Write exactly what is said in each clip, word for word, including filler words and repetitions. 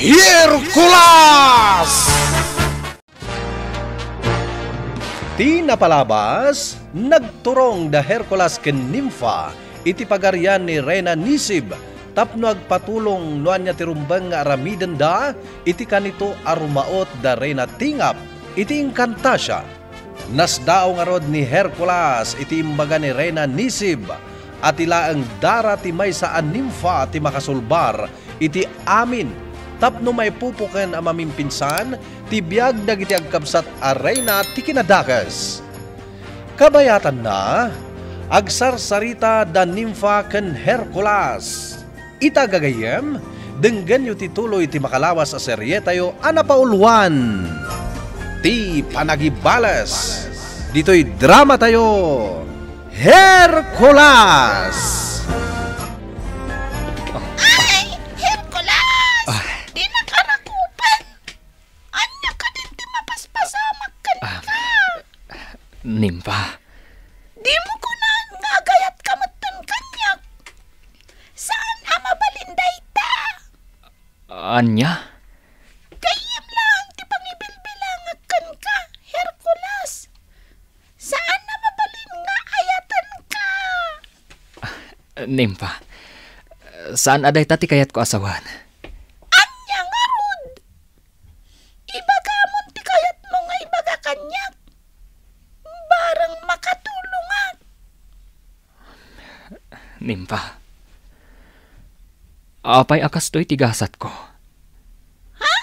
Hercules! Ti napalabas, nagturong da Hercules ken Nympha iti pagarian ni Reyna Nisib tapno agpatulong no ania ti rumbeng nga aramidenda iti kanito a rumaot da Reyna Tingap iti Encantasia. Nasdaaw ngarud ni Hercules iti imbaga ni Reyna Nisib a ti laeng dara ti maysa a nympha ti makasulbar iti amin tapno maipupuken a mamimpinsan ti biag dagiti agkabsat a reyna ti kinadakes. Kabayatanna, agsarsarita da Nympha ken Hercules. Ita gagayyem, denggenyo ti tuloy ti makalawas a serietayo a napauluan, Ti Panagibales. Ditoy dramatayo, Hercules! Ay, Hercules! Ah. Dinaka rakupen! Ania kadin ti mapaspasamak kenka? Ah, Nympha. Dimo kunaan nga agayatka metten kaniak. Saan a mabalin dayta. Ania? Gayyem laeng ti pangibilbilangak kenka, Hercules. Saan a mabalin nga ayatenka. Nympha, saan a dayta ti kayatko a sawen. Ania ngarud? Ibagamon ti kayatmo nga ibaga kaniak. Bareng makatulongak. Nympha, apay a kastoy ti gasatko? Ha?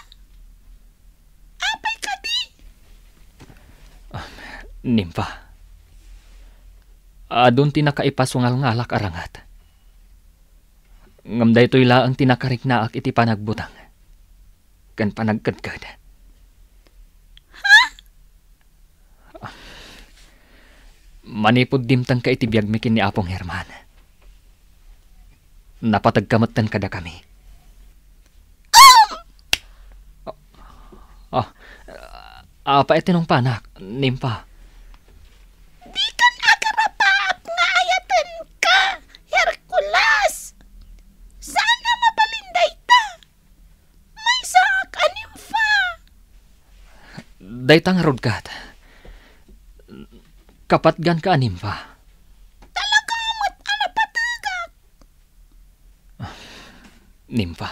Apay kadi? Ah, Nympha, adun ti nakaipasungalngalak a ranget. Ngem daytoy laeng ti nakariknaak iti panagbutang ken panagkedked. Manipud dimtengka iti biagmi ken ni Apong Herman, napategka metten kadakami. Ah, ah, apay a tinungpanak, Nympha? Dikan agarapaap nga ayatenka, Hercules! Saan a mabalin dayta? Maysaak a nympha. Dayta ngarud ket, kapatganka a nympha. Talaga met a napategak. Nympha,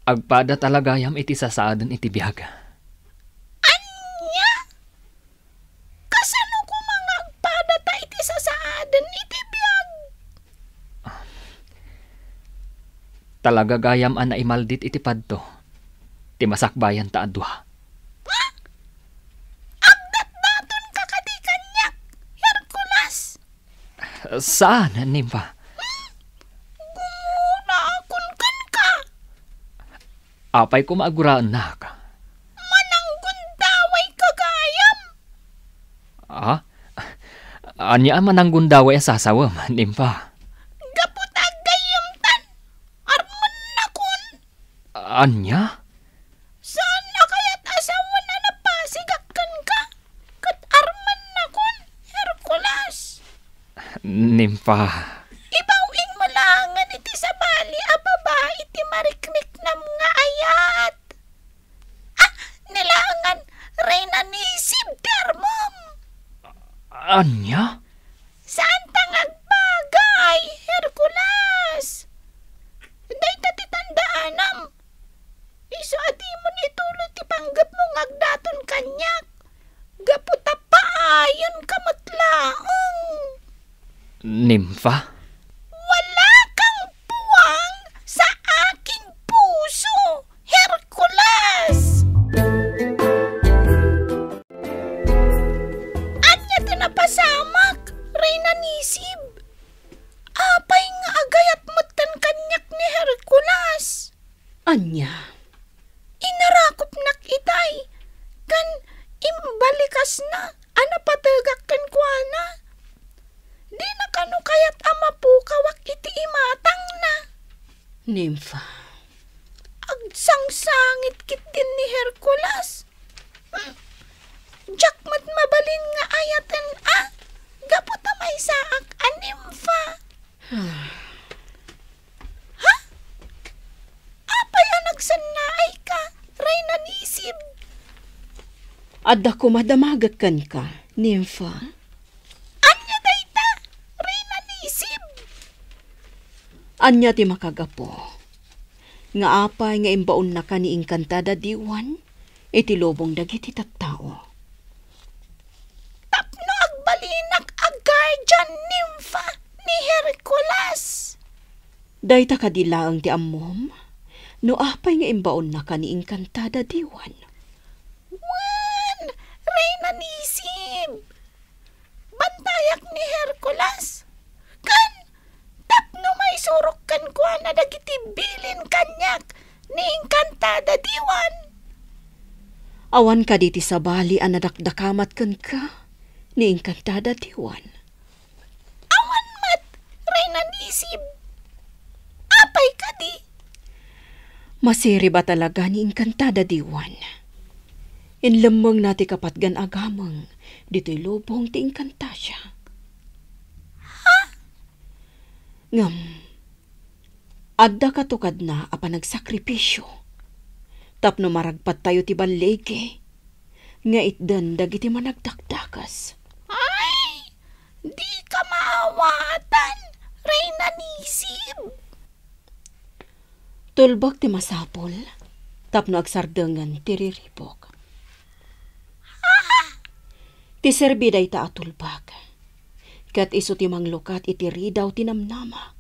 agpada ta la gayam iti sasaaden iti biag. Ania? Kasano koma nga agpadata iti sasaaden iti biag? Talaga gayam a naimaldit iti padto ti masakbayanta a dua. Ha? Agdatdatonka kadi kaniak, Hercules? Saan, Nympha. Hmm? Gumuraakon kenka. Apay koma a guraennak? Mananggundawayka gayam. Ah? Ania a mananggundaway a sasawem, Nympha? Gapu ta aggayyemtan, armennakon. Ania? Saan a kayat a sawen a napasigak kenka, ket armennakon, Hercules. Nympha. Ibaw-ingmo laengen iti sabali a babai ti mariknam nga ayat. Ah, ni laengen, Reyna Nisib ti armem. Ania? Saanta nga agbagay, Hercules. Dayta ti tandaanam. Isu a dimon ituloy ti panggepmo nga agdaton kaniak, gapu ta paayonka met laeng. Nympha? Wala kang puang sa aking puso, Hercules! Ania ti napasamak, Reyna Nisib? Apay nga agayat metten kaniak ni Hercules? Ania? Inarakupnak itay, ken imbalikasna a napategak kenkuana. Dina kano kayat a mapukawak iti imatangna. Nympha. Agsangsangit ketdin ni Hercules. Hmm. Diak met mabalin nga ayaten a, gapu ta maysaak a nympha. Ha? Saan nga ayka, Reyna Nisib? Adda koma damagek kenka, Nimfa. Ania dayta, Reyna Nisib? Ania ti makagapu? Nga apay nga imbaonnaka ni Encantada Diwan iti lubong dagiti tattao? Tapno agbalinak a guardian nympha ni Hercules. Dayta kadi laeng ti ammom? No apay nga imbaonnaka ni Encantada Diwan? Wen, Reyna Nisib! Bantayak ni Hercules. Ken tapno maisurok kenkuana dagiti bilin kaniak ni Encantada Diwan. Awan kadi ti sabali a nadakdakamat kenka ni Encantada Diwan? Awan met, Reyna Nisib. Apay kadi? Masirib a talaga ni Encantada Diwan. Inlemmengna ti kapatgan a gameng ditoy lubong ti Encantasia. Ha? Ngem, adda katukadna a panagsakripisio tapno maragpattayo ti balligi nga itden dagiti managdakdakes. Ay, dika maawatan, Reyna Nisib. Tulbek ti masapul tapno agsardengen ti riribuk. Ti serbi dayta a tulbek, ket isu ti manglukat iti ridaw ti namnama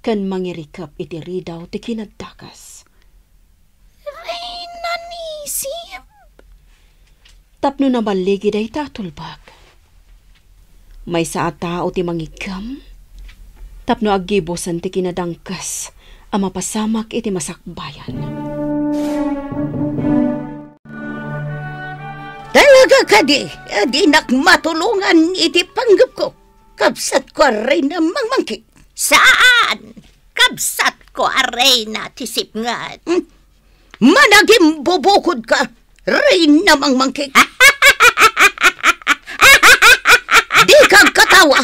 ken mangirikep iti ridaw ti kinaddakes. Reyna Nisib. Tapno naballigi dayta a tulbek, maysa a tao ti mangiggem tapno aggibusen ti kinadangkes a mapasamak iti masakbayan. Talaga kadi a dinak matulongan iti panggepko, kabsatko a Reyna Mangmangkik? Saan! Kabsatko a Reyna ti sipnget. Hmm? Managimbubukodka, Reyna Mangmangkik. Dika agkatawa.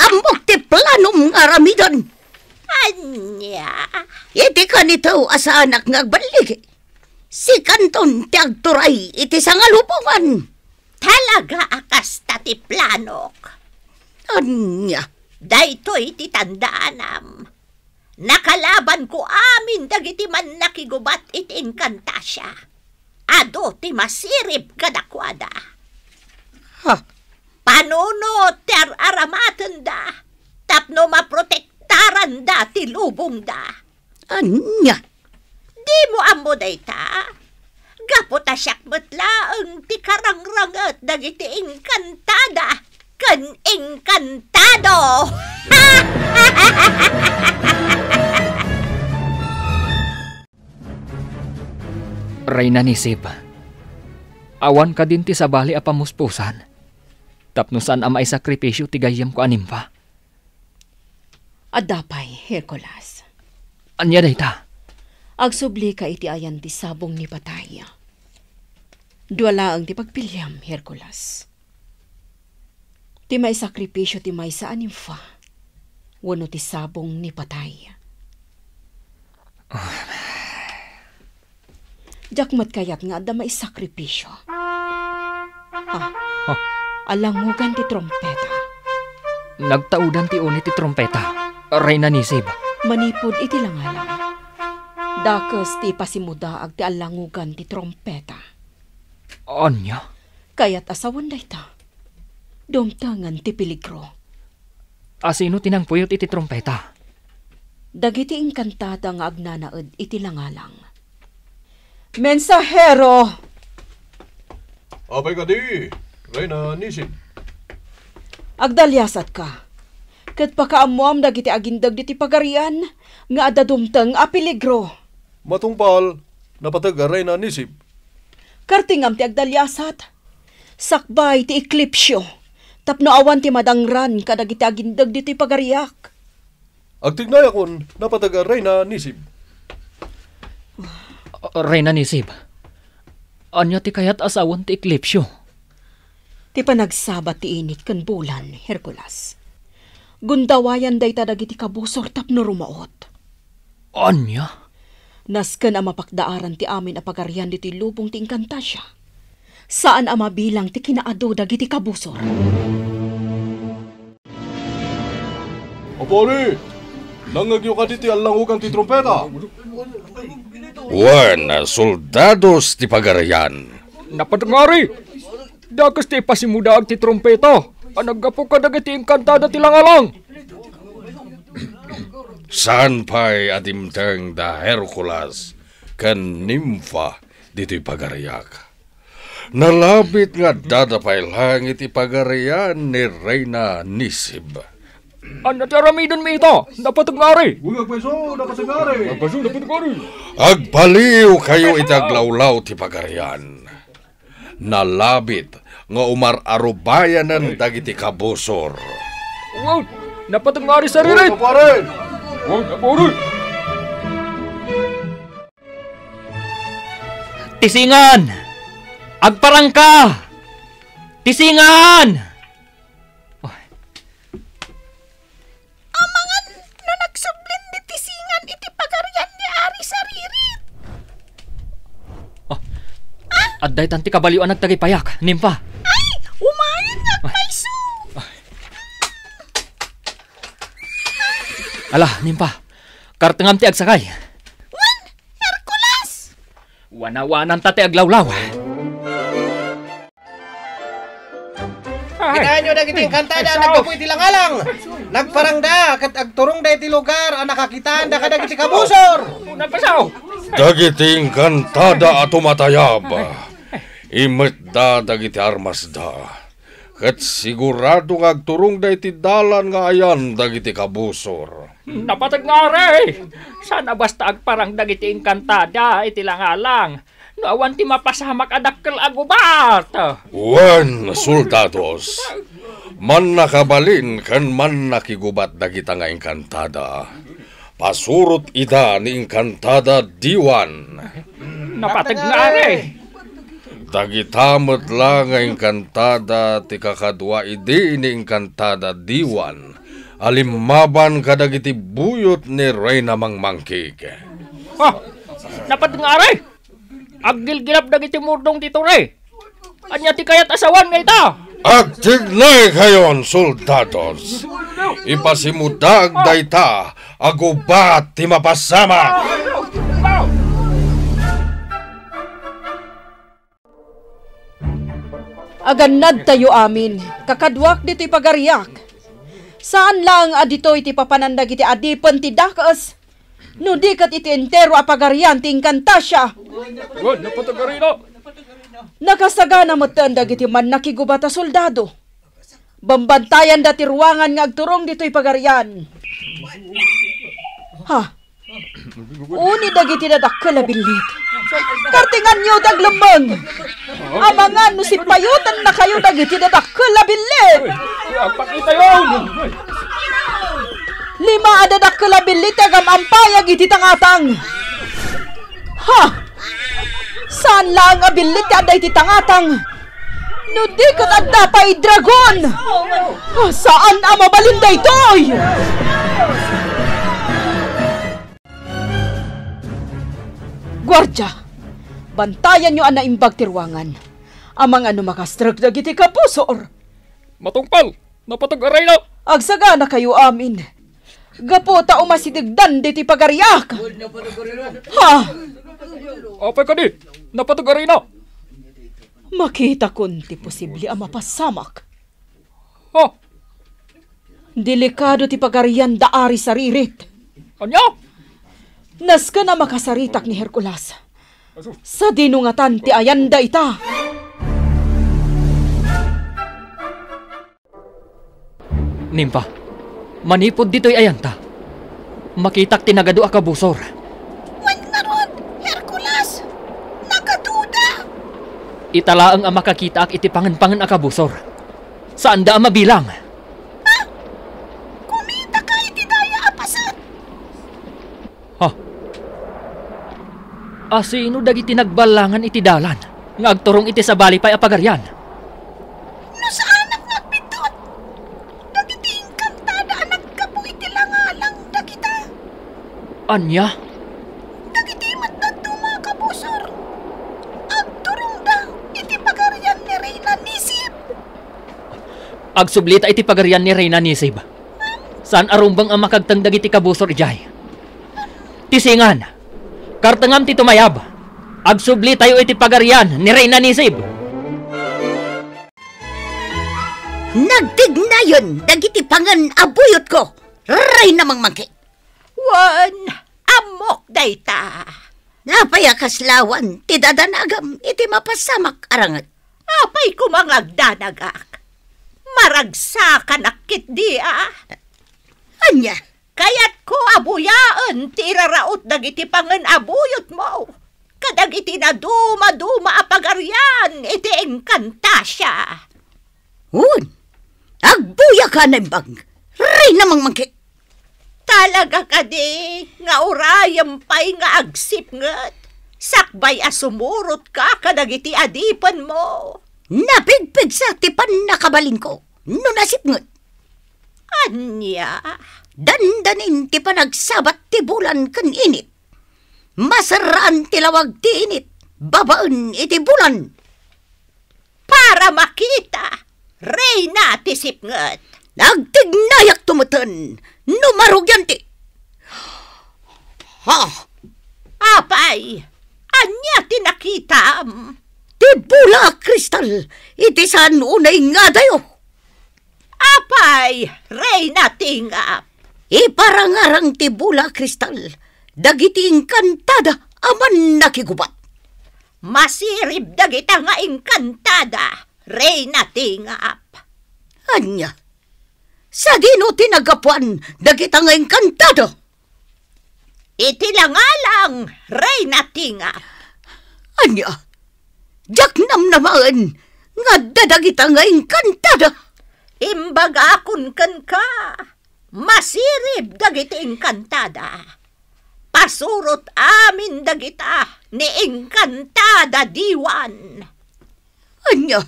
Ammok ti planom nga aramiden. Ania? Iti kanito a saanak nga agballigi, sikanton ti agturay iti sangalubongan. Talaga a kasta ti planok. Ania? Daytoy ti tandaanam. Nakalabanko amin dagiti mannakigubat iti Encantasia. Adu ti masirib kadakuada. Ha? Panunot ti ar-aramatenda tapno maprotektaranda ti lubongda. Ania? Dimo ammo dayta? Gapu ta siak met laeng ti karangranget dagiti Encantada ken Encantado. Reyna Nisib, awan kadin ti sabali a pamuspusan tapno saan a maisakripisio ti gayyemko a nimfa? Adda pay, Hercules. Ania dayta? Agsublika iti ayan ti sabong ni patay. Dua laeng ti pagpiliam, Hercules. Ti maisakripisio ti maysa a nimfa wenno ti sabong ni patay. Diak met kayat nga adda maisakripisio. Ha? Ha? Alangugan ti trompeta. Nagtaudan ti uni ti trompeta, Reyna Nisib. Manipud iti langalang, dakes ti ipasimudaag ti alangugan ti trompeta. Ania? Kayat a sawen dayta. Dumtengen ti peligro. Asino ti nangpuyot iti trompeta? Dagiti Encantada nga agnanaed iti langalang. Mensahero! Apay kadi, Reyna Nisib? Agdaliasatka, ket pakaammoam dagiti agindeg ditoy pagarian nga adda dumteng a peligro. Matungpal, napateg a Reyna Nisib. Kartingam ti agdaliasat. Sakbay ti eklipsio, tapno awan ti madangran kadagiti agindeg ditoy pagariak. Agtignayakon, napateg a Reyna Nisib. Reyna Nisib, ania ti kayat a sawen ti eklipsio? Ti panagsabat ti init ken bulan, Hercules. Gundawayan dayta dagiti kabusor tapno rumaot. Ania? Nasken a mapakdaaran ti amin a pagarian ditoy lubong ti Encantasia. Saan a mabilang ti kinaadu dagiti kabusor. Apari, nangngegyo kadi ti allangugan ti trumpeta? Wen, soldados ti pagarian. Napatengngari! Dakes ti ipasimudaag ti trumpeta a naggapu kadagiti enkantada ti langalang. Saan pay a dimteng da Hercules ken Nimfa ditoy pagariak. Nalabit nga addada pay laeng iti pagarian ni Reyna Nisib. Ania ti aramidenmi ita? Napatengngari! Uy, agpayso, napatengngari! Agpayso, napatengngari! Agpaliiwkayo iti aglawlaw ti pagarian. Nalabit nga umar-arubayanen dagiti kabusor. Wow! Napatengngari saririt! Wow, napari! Wow, napari! Tisingan! Agparangka! Tisingan! Oh. Amangan no nagsublin ni Tisingan iti pagarian ni Ari Saririt. Oh. Ah? Adda itan ti kabalio a nagtagipayak, Nimpa. Ay, umayen nga agpayso. Ah. Ala, Nimpa, kartengam ti agsakay. Wen, Hercules! Wanawananta ti aglawlaw. Kitaenyo dagiti enkantada a naggapu iti langalang. Nagparangda ket agturongda iti lugar a nakakitaanda kadagiti kabusor. Dagiti enkantada a tumatayab, imetda dagiti armasda, ket sigurado nga agturongda iti dalan nga ayan dagiti kabusor. Napateg nga ari! Saan a basta agparang dagiti enkantada iti langalang no awan ti mapasamak a dakkel a gubat. Wen, soldados, mannakabalin ken mannakigubat dagita nga enkantada. Pasurot ida ni enkantada Diwan. Napateg nga ari! Dagita met la nga enkantada ti kakadua idi ni enkantada Diwan a limmaban kadagiti buyot ni Reyna Mangmangkig. Ah! Napateg nga ari! Aggilgilap dagiti murdong ti tore. Ania ti kayat a sawen nga ita? Agtignaykayon, soldados. Ipasimudaag dayta a gubat ti mapasamak. Agannadtayo amin, kakaduak ditoy pagariak. Saan laeng a ditoy ti papanan dagiti adipen ti dakes, no di ket iti entero a pagarian ti Encantasia. Wen, napateg nga reyna. Nakasagana metten dagiti mannakigubat a soldado. Bambantayan da ti ruangan nga agturong ditoy pagarian. Ha? Uni dagiti dadakkel a billit. Kartenganyo ti aglemmeng. Amangan no sipayotennakayo dagiti dadakkel a billit. Agpakitayo. Lima a dadakkel a billit ti agam-ampayag iti tangatang. Ha? Saan laeng a billit ti adda iti tangatang? No di ket adda pay dragon! Ah, saan a mabalin daytoy! Guardia, bantayanyo a naimbag ti ruangan. Amangan no makastrek dagiti kabusor. Matungpal, napateg a reyna. Agsaganakayo amin. Gapu ta umasidegdan ditoy pagariak. Ha? Apay kadi, napateg a reyna. Makitakon ti posible a mapasamak. Ha? Delikado ti pagarian da Ari Saririt. Ania? Nasken a makasaritak ni Hercules. Sadino ngatan ti ayanda ita? Nimpa, manipud ditoy ayanta, makitak ti nagadu a kabusor. Wen ngarud, Hercules, nagaduda. Ita laeng a makakitaak iti pangenpangen a kabusor. Saanda a mabilang. Ah! Kumitaka iti daya a paset. Ha? Asino dagiti nagballangan iti dalan nga agturong iti sabali pay a pagarian? No saanak nga agbiddut, dagiti enkantada a naggapu iti langalang dagita. Ania? Dagiti Agsublita iti pagarian ni Reyna Nisib. Saan a rumbeng a makagteng dagiti kabusor idiay. Ti singan, kartengam ti tumayab. Agsublitayo iti pagarian ni Reyna Nisib. Nagtignayen dagiti pangen a buyotko, Reyna Mangmangkit. Wen, ammok dayta. Apay a kasla awan ti dadanagam iti mapasamak a ranget? Apay koma nga agdanagak? Maragsakanak ketdi a. Ania? Kayatko a buyaen ti iraraut dagiti pangen a buyotmo kadagiti nadumaduma a pagarian iti Encantasia. Wen, agbuyaka a naimbag, Reyna Mangmangkit. Talaga kadi nga urayem pay nga agsipnget sakbay a sumurotka kadagiti adipenmo? Napigpigsa ti pannakabalinko no nasipnget. Ania? Dandanin ti panagsabat ti bulan ken init. Maserraan ti lawag ti init babaen iti bulan. Para makita, Reyna ti sipnget. Nagtignayakto metten no marugian ti. Ha? Apay, ania ti nakitam? Ti bola a kristal iti saan unay nga adayo. Apay, Reyna Tingap? Iparangarang ti bola a kristal dagiti engkantada a mannakigubat. Masirib dagita nga engkantada, Reyna Tingap. Ania? Sadino ti naggapuan dagita nga engkantada? Iti langalang, Reyna Tingap. Ania? Diak namnamaen nga adda dagita nga engkantada. Imbagakon kenka, masirib dagiti engkantada. Pasurot amin dagita ni Engkantada Diwan. Ania?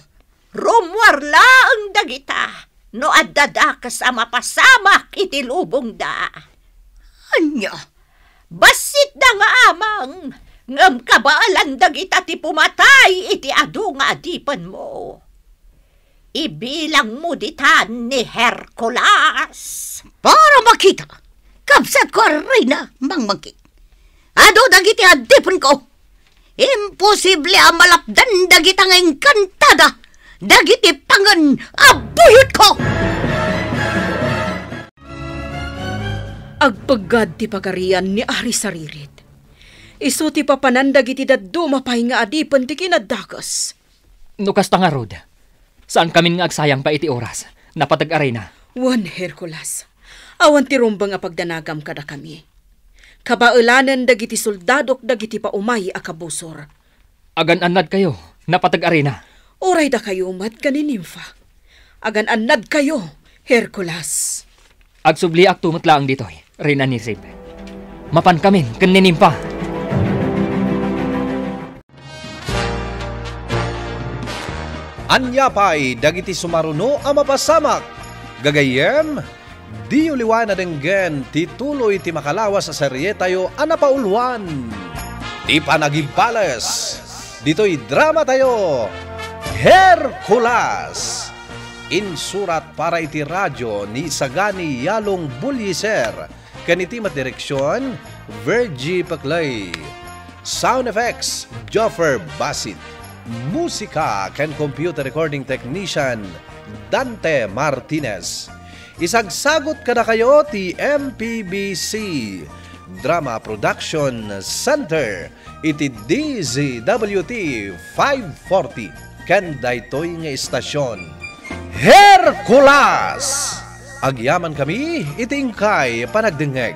Rummuar laeng dagita no adda dakes a mapasamak iti lubongda. Ania? Bassitda nga amang, ngem kabaelan dagita ti pumatay iti adu nga adipenmo. Ibilangmo ditan ni Hercules. Para makita, kabsatko a Reyna Mangmangkit. Adu dagiti adipenko. Imposible a malapdan dagita nga engkantada dagiti pangen a buyotko! Agpeggad ti pagarian ni Ari Saririt. Isu ti papanan dagiti dadduma pay nga adipen ti kinadakes. No kasta ngarud, saankamin nga agsayang pay iti oras, napateg a Reyna. Wen, Hercules, awan ti rumbeng a pagdanagam kadakami. Kabaelanen dagiti soldadok dagiti paumay a kabusor. Agan-annadkayo, napateg a Reyna. Uray dakayo met ken ni Nimfa. Agan-annadkayo, Hercules. Agsubliakto met laeng ditoy, Reyna Nisib. Mapankamin ken ni Nimfa. Ania pay dagiti sumaruno a mapasamak? Gagayyem, diyo liwan a denggen ti tuloy ti makalawas a serietayo a napauluan ti Panagibbales ditoy dramatayo, Hercules. Insurat para iti radio ni Sagani Yalong Buliser ken iti met direksion, Virgie Peclay. Sound effects, Joffer Basit. Musika ken computer recording technician, Dante Martinez. Isagsagut kadakayo ti M P B C Drama Production Center iti D Z W T five forty ken daytoy nga istasion. Hercules! Agyamankami iti inkay panagdengngeg.